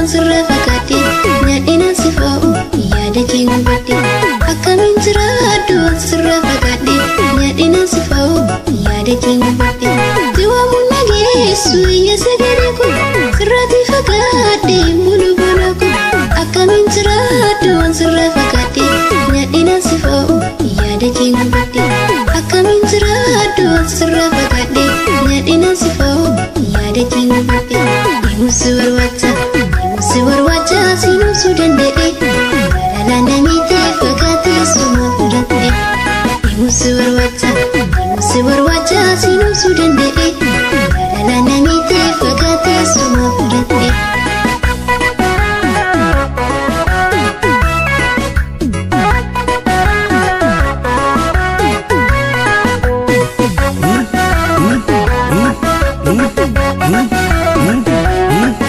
Waan sirraa fagaadhe nyaadhina si fa'u yaada kee hubadhe. Akkamiin jiraadhu waan sirraa fagaadhe nyaadhina si fa'u yaada kee hubadhe. Si waamuun nageessu iyya sagalee kun sirraati fagaadhe bulu bona kun. Akkamiin jiraadhu waan sirraa fagaadhe nyaadhina si fa'u yaada kee hubadhe. Akkamiin jiraadhu waan sirraa fagaadhe nyaadhina si fa'u yaada kee hubadhe. Deemsi barbaacha deemsi barbaacha siinumsuu danda'e jaalalaa namiitee fakkaatee suma fudhate. Deemsi barbaacha deemsi barbaacha siinumsuu danda'e jaalalaa namiitee fakkaatee suma fudhate.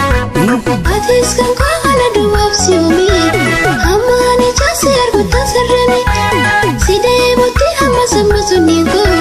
Atis kan koo kana duwwaaf si uume hamma ani jaase arguttan sarrame si deemutti amma samma sunniin koo